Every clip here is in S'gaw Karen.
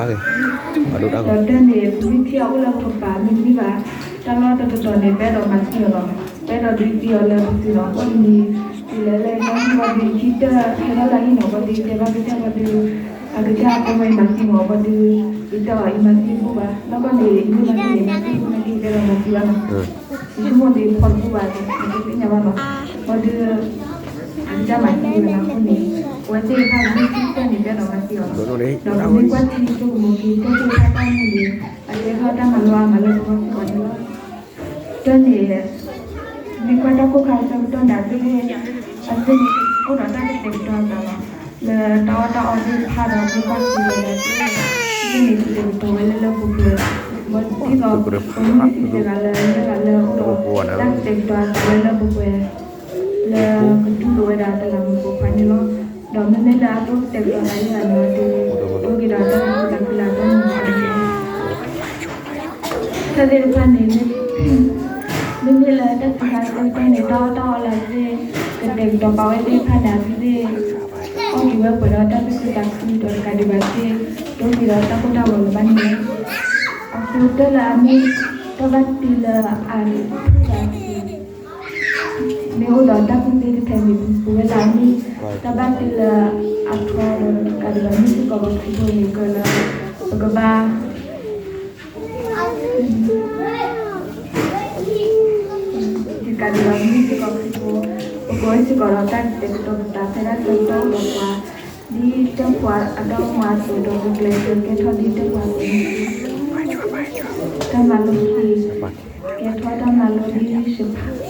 ဒီးတၢ်န့ၣ် ပမ့ၢ်ထံၣ်အအိၣ်လၢပကပၤ မ့တမ့ၢ်ဘၣ် တၢ်လီၢ်တတီၤတီၤန့ၣ် ပအဲၣ်ဒိးမၤသံအီၤလီၤ. ပအဲၣ်ဒိးဒုးသံအီၤလၢပစုလီၤ. အဃိန့ၣ် တုၤလၢလၢညါဘီဒုး ခံတၢၢ်ဟဲထီၣ်လၢဟံၣ်နီၤ ဘီဒုး တဲဘၣ်ကစၢ်ဘီဒုး အကစၢ်အကီမ့ၢ်မၤသံမး ဘီဒုး ယတဲအီၤ ယမၤသံတဘူၣ်ဘၣ်. နီၢ်ကီၢ်န့ၣ် ယမ့ၢ်မၤသံန့ၣ် မၤသံ မၤသံ ယတဲလီၤမၤသံဘၣ်နီၤ. ယဆိကမိၣ်ဒ်ဖီတဘူၣ်ဘၣ်န့ၣ် မၤသံသ့ၣ်ညါဘၣ်နီၤ. ဘီဒုး အကစၢ်မၤသံဝဲနီၤ. အဃိန့ၣ် အဝဲသ့ၣ်တဖၣ်န့ၣ် မ့ၢ်သံတၢ်န့ၣ် ပအဲၣ်ဒိးမၤသံအီၤလီၤ. ဒီးပမ့ၢ်ကွၢ်ထံဆိကမိၣ်က့ၤ တၢ်သ့ၣ်တဖၣ်တၢ်မုၢ်န့ၣ် အကဲထီၣ်တၢ်မၤလိအါမးလၢပဂီၢ်စ့ၢ်ကီးန့ၣ်လီၤ. တၢ်န့ၣ် မ့ၢ်ကွၢ်တၢ်ကိၢ်ခါအဆၢကတီၢ်န့ၣ် အဝဲသ့ၣ် အဝဲသ့ၣ်န့ၣ်အိၣ်ဒီးတၢ်ကတဲာ်ကတီၤအသးလီၤ. လၢတၢ်အီၣ်တၢ်အီသ့ၣ်တဖၣ်ဒီး မ့ၢ်ကွၢ်က့ၤဝဲလၢ အဝဲသ့ၣ်န့ၣ် ကတဲာ်ကတီၤဝဲလၢလၢပှဲၤပှဲၤ ဘီဒ်သိး ပမ့ၢ်စံးစ့ၢ်ကီးလၢ လၢဂၤလၢအိၣ်ဒီး တၢ်ကတဲာ်ကတီၤအသးလၢလၢပှဲၤပှဲၤ လၢကတူၢ်လိာ်ဝဲဒၣ်တလးမူးပိာ်ခွါန့ၣ်လီၤ. ဒီးမ့မ့ၢ်လၢအတအိၣ်ကတဲာ်ကတီၤသးယဲၢ်ဂၤန့ၣ်ဒီး အိၣ်က့ၤဒီးတၢ်ကူၣ်သးခုလၢအတၢ်မုၢ်န့ၣ်လီၤ. တၢ်သ့ၣ်တဖၣ်န့ၣ် မ့မ့ၢ်လၢတၢ်သံခါသ့ၣ်တဖၣ်န့ၣ် တၢ်အီၣ်တၢ်အီလၢအဝဲသ့ၣ် ကတဲာ်ကတီၤပာ်ဝဲသ့ၣ်တဖၣ်န့ၣ် အဝဲသ့ၣ် အီၣ်က့ၤဝဲပှဲၤဒီးတၢ်သူၣ်ခုသးခုဒီးတကးဒံးဘၣ်သ့ၣ် တအိၣ်က့ၤဒီးတၢ်ကိၢ်တၢ်ဂီၤလၢၤဘၣ်န့ၣ်လီၤ. အဃိတၢ်လၢအမ့ၢ် တၢ်ဘၣ်တ့လၢအ မ့ၢ်အိၣ်ဒီးတၢ်ကူၣ်သ့တဖၣ်န့ၣ် ပဝဲဒၣ်မ့ၢ် တၢ်ဘၣ်တ့လၢအထီဒီးတကးဒံးဘၣ် မ့ၢ်စ့ၢ်ကီးပှၤခရံာ်ဖိန့ၣ် ကလၢ ပကဘၣ် တကးဒံးဘၣ် မ့ၢ်စ့ၢ်ကီးခရံာ်ဖိ ပကအိၣ်စ့ၢ်ကီးဒီးတၢ်ကတဲာ်ကတီၤပသးဖဲဒၣ်ဆၢကတီၢ်အိၣ်ဒီးပှၤ ဒ်တၢ်ပှၤအတၢ်အိၣ်မူအသိးဒီး ပကျဲးစၢးကဲထီၣ်ဒ်တၢ်ပှၤအသိးန့ၣ်တက့ၢ်. တၢ်မၤလိခံ ကဲထီၣ်တၢ်မၤလိဒ်ယုၢ်ၡဖး,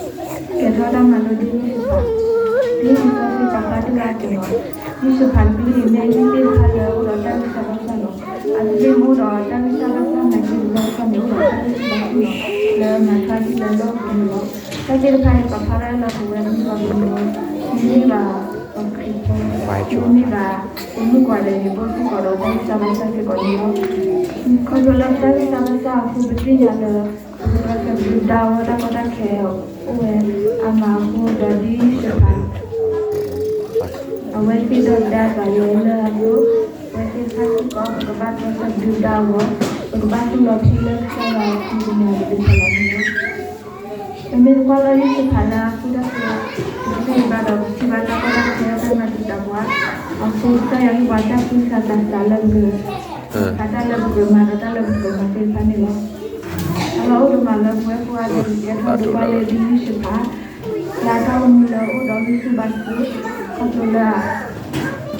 ကဲထီၣ်တၢ်မၤလိဒ်ယုၢ်ၡဖး, ဒ်လံာ်စီဆှံပာ်ဖျါတ့ၢ်လၢအသိးလီၤ. ယုၢ်ၡဖးတဖုအံၤမ့ၢ်ဝဲသ့ၣ်တဖၣ်လၢအိၣ်ဒီးတၢ်ဂံၢ်စၢ်ဘါစၢ်လီၤ. အဝဲသ့ၣ်မ့ၢ်အိၣ်ဒီးတၢ်ဂံၢ်စၢ်ဘါစၢ်နာ်က့ တဘျီတခီၣ်န့ၣ် အိၣ်ဒီးတၢ်ဂံၢ်စၢ်ဘါစၢ်လီၤ လၢမၤထွဲဒ်လၢလီၢ်ပူၤန့ၣ်လီၤ. တၢ်သ့ၣ်တဖၣ်အံၤပာ်ဖျါထီၣ်လၢပဝဲမ့ၢ်ပှၤကညီ မ့ၢ်ဘၣ်ပှၤခရံာ်ဖိ မ့ၢ်ဘၣ် ပမုၣ်ကီၤလံၤန့ၣ် ပအိၣ်စ့ၢ်ကီးဒီးတၢ်ဂံၢ်စၢ်ဘါစၢ်စ့ၢ်ကီးန့ၣ်လီၤ. ခီဖျိလၢပတၢ်ဂံၢ်စၢ်ဘါစၢ်အဃိ ပသ့ၣ်ညါလၢ ပကဘၣ်သဒုၣ်ဒါဝဲတၢ်ကီတၢ်ခဲအိၣ်ဝဲအါမးအဃိ ဒီးဒ်ယုၢ်ၡဖး အဝဲသ့ၣ်ဒီးဒါသးလၢလၢအဒိ အဝဲသ့ၣ်တဖၣ်စ့ၢ်ကီး ပကဘၣ်သဒုၣ်ဒါဝဲ ပကဘၣ်တူၢ်လိာ်ထံလၢကစၢ်ယွၤအစုပူၤန့ၣ် ပကဘၣ်လီၤန့ၣ်လီၤ. ပမ့ၢ်ကွၢ်လၢယုၢ်ၡဖးလၢအဃိတၢ်သ့ ပကသ့ၣ်ညါဘၣ်ဒီး ပထံၣ်ဘၣ်တၢ်ကီတၢ်ခဲတၢ်မၤတံာ်တာ်ပှၤ အဃိကစၢ်ယွၤဟ့ၣ်ပှၤတၢ်သံစၢ်သးစၢ်လၢပက ဘၣ်တၢ်လၢပကမၤဒီးတၢ်လၢပကမၤသ့ၣ်တဖၣ်န့ၣ်လီၤ. တၢ်လၢအိၣ်တမံၤလၢပဝဲကိးဂၤဒဲး ကဲထီၣ်ဒိးဘၣ်လၢဒ်ယုၢ်ၡဖး လၢအတၢ်အိၣ်မူလၢအအိၣ်ဒီးဂံၢ်ဆူၣ်ဘါဆူၣ် ခီဖျိလၢ တ့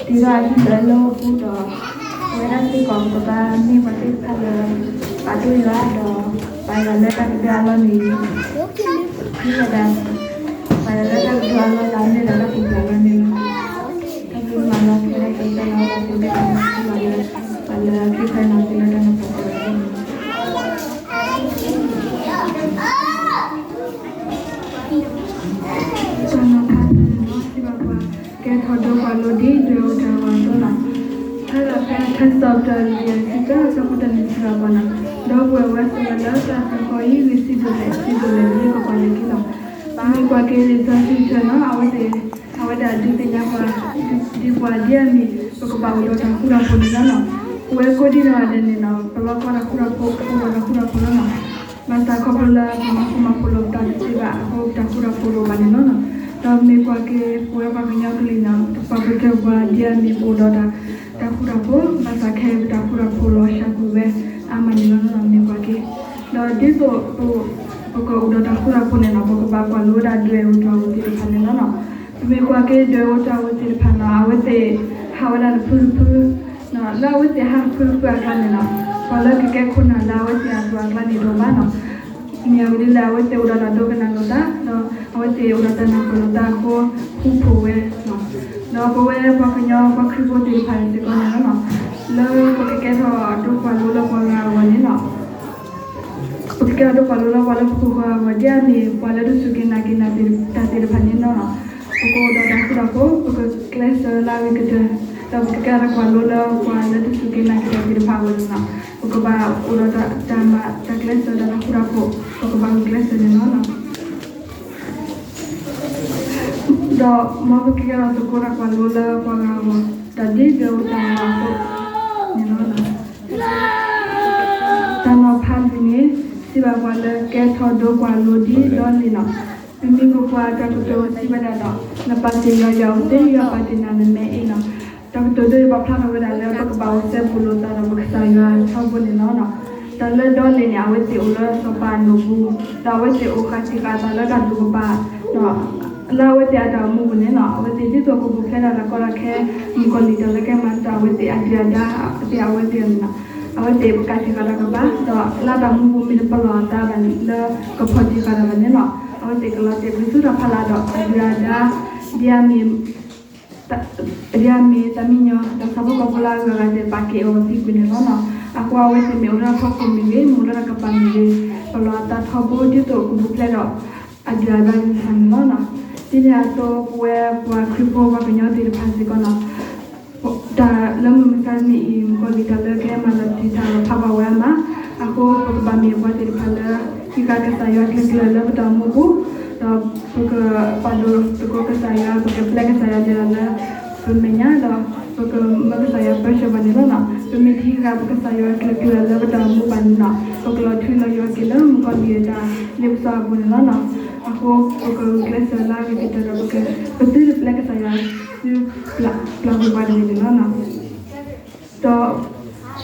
ထီၣ်အဟံၣ်လၢလၢၢ်ပူၤဒီး ပဝဲဒၣ်စ့ၢ်ကီး ပကဘၣ်မ့ၢ်ပှၤသ့ၣ်တဖၣ်လၢ ပာ်ဒိၣ်ယွၤဒီး ပာ်ယွၤလၢတၢ်ကဒုအလီၢ်န့ၣ် မ့ၢ်ဝဲဒၣ် ပာ်ယွၤလၢတၢ်ကဒုအလီၢ်လၢအမ့ၢ်ဒီးတၢ်ကူၣ်သ့လီၤန့ၣ်လီၤ. တၢ်ဘျုးမၤလၢပဝဲဒၣ်ကစၢ်ယွၤလၢ ပှၤလၢခံဖဲန့ၣ် သ့လၢတၢ်နၢ်ပၢၢ်န့ၣ်လီၤ. စီၤနၤဖးန့ၣ်လီၤ စံးဘၣ်ပှၤ ကဲထီၣ်ဒိပှၤလိဒ်ဒွဲၣ်အိၣ်တၢ်ဝးအသိးလီၤ. ဖဲလီၤဖဲ ထါစံးထီၣ်ပတြၢၤ လံာ်ယဲၢ်ဆံတၢ အဆၢဖိတၢန့ၣ် စံးဘၣ်ပှၤလီၤ. ဒီပုၢ်ဝဲၢ် ဝဲဆိးဝဲလၢတၢ်သံကွၢ်အံၤ ဂ့ၤဆံးဒိၣ်လဲၣ် ဆံးဒိၣ်လဲၣ် မ့ၢ်ကကွၢ်လၢခံလီၤ. ပမ့ၢ်ကွၢ်က့ၤလံာ်စီဆှံတဆၢလီၤ အဝဲသ့ၣ် အဝဲဒၣ်ဒုးသ့ၣ်ညါပှၤ ဒ်ပှၤဒ်အမ့ၢ် ပကဘၣ်အိၣ်ဒီးတၢ်ဃူတၢ်ဖိးန့ၣ်လီၤ. ပဝဲကိးဒံနီၢ်ဂၤဒဲးန့ၣ်လီၤ ပလီၢ်ကီတၢ်ဃူတၢ်ဖိး ပအိၣ်ဒီးတၢ်ဃူတၢ်ဖိးလီၤ. ဘၣ်ဆၣ်ခီဖျိလၢပမၤဃူမၤဖိးလိာ်ပတၢ်တသ့ဘၣ်အဃိ ပတၢ်ဃူတၢ်ဖိးတအိၣ်ဘၣ်န့ၣ်လီၤ. ဒီးမ့ၢ်ကွၢ်က့ၤ ပဝဲပှၤကညီကလုာ်န့ၣ် ပှၤပကဲပှၤဒ်အမ့ၢ်ပအိၣ်ဒီးတၢ်ဃူတၢ်ဖိး ဘၣ်ဆၣ်ခဲအံၤပတၢ်ဃူတၢ်ဖိးလီၤစှၤကွံာ်ဝဲအါမးန့ၣ်လီၤ. မ့ၢ်ကွၢ်က့ၤ ဒီးဒ်သိး ပကအိၣ်ဒီးတၢ်ဃူတၢ်ဖိးန့ၣ်လီၤ ပကဘၣ်ကွၢ်လိဒၣ်ဒွဲၣ်အူတၢ်ဝဲသ့ၣ်တဖၣ်န့ၣ်လီၤ. ပမ့ၢ်ကွၢ်က့ၤဒွဲၣ်အူတၢ်ဝဲသ့ၣ်တဖၣ်န့ၣ်လီၤ အဝဲသ့ၣ်ဟးဝဲဒၣ်တဖုတဖု လၢအဝဲသ့ၣ်ဟးတဖုတဖုအကျါန့ၣ်လီၤ ပှၤလၢကကဲခိၣ်နၢ်လၢအဝဲသ့ၣ်အသိးအကျါန့ၣ်တအိၣ်ဘၣ်လီၤ. မ့ၢ်အဂ့ၢ်ဒ်လဲၣ် အဝဲသ့ၣ်အိၣ်ဒီးတၢ်ဒိကနၣ်လိာ်သး ဒီးအဝဲသ့ၣ်အိၣ်ဒီးတၢ်နၢ်ပၢၢ်လိာ်သးအဃိ ဃူဖိးဝဲ ဒီးပဝဲပှၤကညီပှၤခရံာ်ဖိသ့ၣ်တဖၣ်စ့ၢ်ကီးန့ၣ်လီၤ လၢပကကဲထီၣ်ဒိပှၤလိလၢပှၤဂၤအဂီၢ်န့ၣ်လီၤ ပကကဲထီၣ်ဒိပှၤလိလၢပှၤလၢပခိၣ်ဃၢၤအဂီၢ် ဒ်အမ့ၢ်ပှၤလၢတစူၢ်က့ၤနာ်က့ၤတၢ်သ့ၣ်တဖၣ်န့ၣ်လီၤ. ပကအိၣ်ဒီးတၢ်ဃူတၢ်ဖိး ပကကျဲးစၢးလၢအဂ့ၤကတၢၢ် ဒီးပကကဲထီၣ်ဒိပှၤလိလၢပှၤလၢတစူၢ်က့ၤနာ်က့ၤတၢ်သ့ၣ်တဖၣ်အဂီၢ်န့ၣ်လီၤ. ပကဘၣ်အိၣ်ဒီးတၢ်မၤတၢ်ကျဲးစၢးဒီးတၢ်ဃူတၢ်ဖိး ပကဘၣ်ဂုာ်ကျဲးစၢးန့ၣ်လီၤ. ဒီးမ်ပကကဲထီၣ်သကိးတၢ်ကွၢ်လိလၢပှၤဂၤအဂီၢ် ဒီးဒ်ဒွဲၣ်အူတၢ်ဝးအသိးန့ၣ်လီၤ. ပှၤလၢကဲထီၣ်ဒိကွၢ်လိဒ်ဒီလ့ၣ်နီၤ, ပမ့ၢ်ပပှၤတၢ်ကတိၤစံးဝဲဒၣ်ဒီး နပာ်တ့ၢ်ယွၤယွၤအိၣ်သ့ ယွၤပာ်တ့ၢ်နၤနမဲအ့နီၤ. တၢ်ကတိၤဒ်အံၤပာ်ဖျါထီၣ်ဝဲဒၣ်လၢပကဘၣ်အိၣ်စဲဘူးလိာ်သးဒီးပကစၢ်ယွၤထီဘိန့ၣ်လီၤ. တၢ်လၢဒီလ့ၣ်န့ၣ် အဝဲသ့ၣ်အိၣ်လၢစီၤပၤအလိၤပူၤ, ဒီးအဝဲသ့ၣ်အိၣ်ဃၣ်တံၢ်ဃာ်သးလၢတၢ်ဒိၣ်ကပၤ, ဒီးလၢအဝဲသ့ၣ်အတၢ်အိၣ်မူပူၤန့ၣ်လီၤ. အဝဲသ့ၣ်ဒ်သိးကပူၤဖျဲးဒၣ်တၢ်ကီတၢ်ခဲ, မုၣ်ကီၤလံၢ်တၢ်လၢကဲမၤတၢ်အဝဲသ့ၣ်အဒုၣ်အဒါ, အဝဲသ့ၣ်န့ၣ်လီၤ. အဝဲသ့ၣ်ပကးတံၢ်ဃာ်တၢ်ကပၤ, ဒီးလၢတၢ်မူပူၤမ့ၢ်တပလီၢ်အသးဘၣ်န့ၣ် လၢကဖီၣ်တံၢ်ဃာ်တၢ်ဘၣ်န့ၣ်လီၤ. အဝဲသ့ၣ်ကလီၤတဲာ်ကွံာ်ဆူတၢ်ဖးလၢ်ဒီးအဒုၣ်အဒါ, ဒ်အမ့ၢ် ဒ်အမ့ၢ်သးမံညီၤ ဒီးဆၣ်ဖိကီၢ်ဖိလၢအဂၤဂၤသ့ၣ် ပာ်ကဲအီၤသံကွံာ်န့ၣ်လီၤ. အဃိအဝဲသ့ၣ်မ့ၢ်အိၣ်လၢဟီၣ်ခိၣ်မ့ၢ်ဂ့ၤ, မ့ၢ်အိၣ်လၢတၢ်ကပၤမ့ၢ်ဂ့ၤ, ပလီၢ်အသးထီဘိဒ်သိးကပူၤဖျဲးဒီးအဒုၣ်အဒါသ့ၣ်တဖၣ်န့ၣ်လီၤ. ဒ်န့ၣ်အသိး ပဝဲပှၤခရံာ်ဖိပှၤကညီသ့ၣ်တဖၣ်စ့ၢ်ကီးန့ၣ်လီၤ, တၢ်လၢမုၢ်မဆါတနံၤအံၤ မုၣ်ကီၤလံၢ်တၢ်လၢကဲမၤလီၤတံၢ်တၢ်လီၤဖးဘၣ်ဝဲအါမး, အဃိပကဘၣ်မ့ၢ်ပှၤသ့ၣ်တဖၣ်လၢ ဟံးဃာ်ကစၢ်ယွၤကျၢၤကျၢၤလၢပတၢ်အိၣ်မူပူၤ, ဒီးပကပာ်ဒိၣ်သကိးကစၢ်ယွၤ, ပကပျဲကစၢ်ယွၤလဲၤဒၣ်လၢပမဲာ်ညါ, ဒီးပကမၢကစၢ်ယွၤပၢဆှၢဘၣ်န့ၣ်လီၤ. ပမ့ၢ်တဟံးဃာ်ပကစၢ်ယွၤကျၢၤကျၢၤလၢပတၢ်အိၣ်မူဘၣ်န့ၣ်လီၤ, ပကလီၤထွံလီၤယိာ်က့ၤလၢမုၣ်ကီၤလံၢ်အတၢ်လ့ပစီအပူၤန့ၣ်လီၤ. အဃိပကဂုာ်ကျဲးစၢးလၢအဂ့ၤကတၢၢ်ဒီး ပသုတပျဲကစၢ်ယွၤဆူပျၢ်ပူၤဘၣ်တဂ့ၤန့ၣ်လီၤ.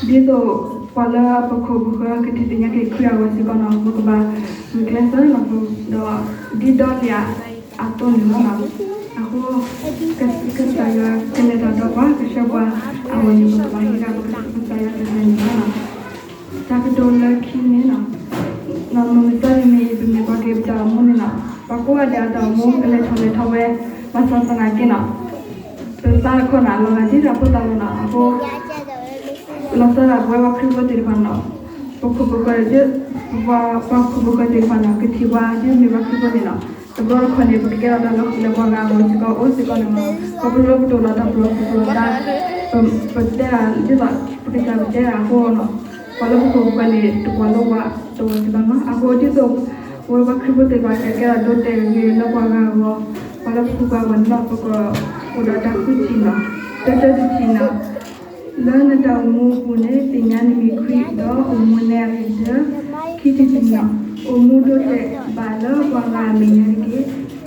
ဒီး ဒ်သိးပှၤလၢအပခိၣ်ပဃၢၤကထံၣ်သ့ၣ်ညါက့ၤခရံာ်အဂီၢ်စ့ၢ်ကီးန့ၣ်လီၤ, ပကဘၣ်ဂုာ်ကျဲးစၢးလီၤ, ဒီးဒ်ဒီလ့ၣ်အသိးန့ၣ်လီၤ. အဃိ ကစၢ်ယွၤကလဲၤတၢ်ဒီးပှၤ ကဆှၢပှၤအဂီၢ်န့ၣ် ပကဘၣ်ဟံးဃာ်ပကစၢ်ယွၤကျၢၤကျၢၤန့ၣ်လီၤ. တၢ်ကတိၤလၢခံန့ၣ်လီၤ, မုၢ်မဆါတနံၤအံၤ ပမ့ၢ်ပှၤက့ၤပတၢ်အိၣ်မူန့ၣ်လီၤ, ပှၤကိးဂၤဒဲးအတၢ်အိၣ်မူကလဲၤထီၣ်လဲၤထီဝဲ, ဘၣ်ဆၣ်သနာ်က့န့ၣ်လီၤ, ပသးတခီန့ၣ် လီၤဂာ်ဒ်တၢ်ဖိသၣ်လီၤန့ၣ်လီၤ. အဃိ လီၤဆီဒၣ်ပဝဲပှၤခရံာ်ဖိသ့ၣ်တဖၣ်န့ၣ်လီၤ, ပခိၣ်ပဃၢၤ, ပှၤခိၣ်ပဃၢၤသ့ၣ်တဖၣ်န့ၣ်လီၤ, ကထံၣ်ပှၤဒ်မ့ၢ်ပှၤခရံာ်ဖိန့ၣ်လီၤ, တဘျီတခီၣ်န့ၣ် ပကကဲထီၣ်တၢ်လၢဃုာ်လၢပှၤဂၤအဂီၢ်စ့ၢ်ကီးအိၣ်စ့ၢ်ကီးန့ၣ်လီၤ. ခီဖျိလၢပတအိၣ်ဒီးတၢ်ပလီၢ်သူၣ်ပလီၢ်သး, ပတဲဒၣ်ဒ်သိး ပကစၢ်ပတဲဒၣ်အဃိန့ၣ်လီၤ, ပှၤလၢပခိၣ်ပဃၢၤန့ၣ် တကွၢ်လၢပှၤတဂၤစ့ၢ်ကီးန့ၣ်လီၤ. အဃိဒ်သိး ပဝဲပှၤခရံာ်ဖိသ့ၣ်တဖၣ် ကကဲထီၣ်ဒိတဲာ်ဂ့ၤလၢပှၤဂၤအဂီၢ်, ပှၤလၢပခိၣ်ပဃၢၤအဂီၢ်န့ၣ်လီၤ, ပကအိၣ်ဒီးတၢ်ဃုထံၣ်န့ၣ်လီၤ. တၢတၢတထံၣ်န့ၣ်လီၤ, လၢနတၢ်အိၣ်မူအပူၤန့ၣ် သ့ၣ်ညါနမ့ၢ်ခရံာ် ဒီးအိၣ်မူနဲအဂ့ၤကတၢၢ်. ခံထံၣ်တထံၣ်န့ၣ်လီၤ, အိၣ်မူဒိတဲာ်ဘၣ်လၢပှၤဂၤအမဲာ်ညါတက့ၢ်.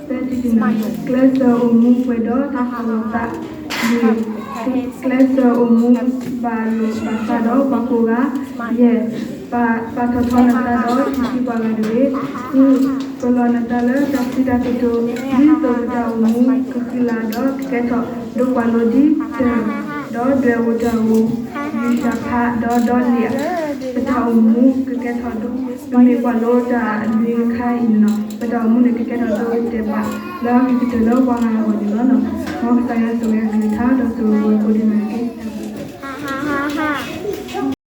သၢထံၣ်တထံၣ်န့ၣ်လီၤ, ကျဲးစၢးအိၣ်မူပှဲၤဒီးတၢ်ဟးဂီၤသး, လွံၢ်, ကျဲးစၢးအိၣ်မူဘၣ်လိာ်ဘၣ်စးဒီးပှၤကိးဂၤ, ယဲၢ်, ပာ်ထီၣ်ထီနသးဒီးထံၣ်ထံၣ်ပှၤဂၤတဂ့ၤ, ဃု, ပလီၢ်နသးလၢတၢ်စံးတၢ်ကတိၤ, ဒ်သိးပတၢ်အိၣ်မူကဃံလၤဒီးကကဲထီၣ်ဒိကွၢ်လိဒ်တၢၢ်, ဒီးဒွဲၣ်အီၤတၢ်ဂီၤ, ဂံၢ်စၢ်ဖးဒီးဒီလ့ၣ်ဧါ, ပတၢ်အိၣ်မူကကဲထီၣ်ဒိ, ပမ့ၢ်ကွၢ်လိတၢ်လွံၢ်ခါအံၤန့ၣ်လီၤ, ပတၢ်အိၣ်မူန့ၣ်ကကဲထီၣ်ဒိတဲာ်ဘၣ်လၢအဂ့ၤကတၢၢ်လၢပှၤဂၤအဂီၢ်န့ၣ်လီၤ. မ်ကစၢ်ယွၤဆိၣ်ဂ့ၤအကလုၢ်ကထါ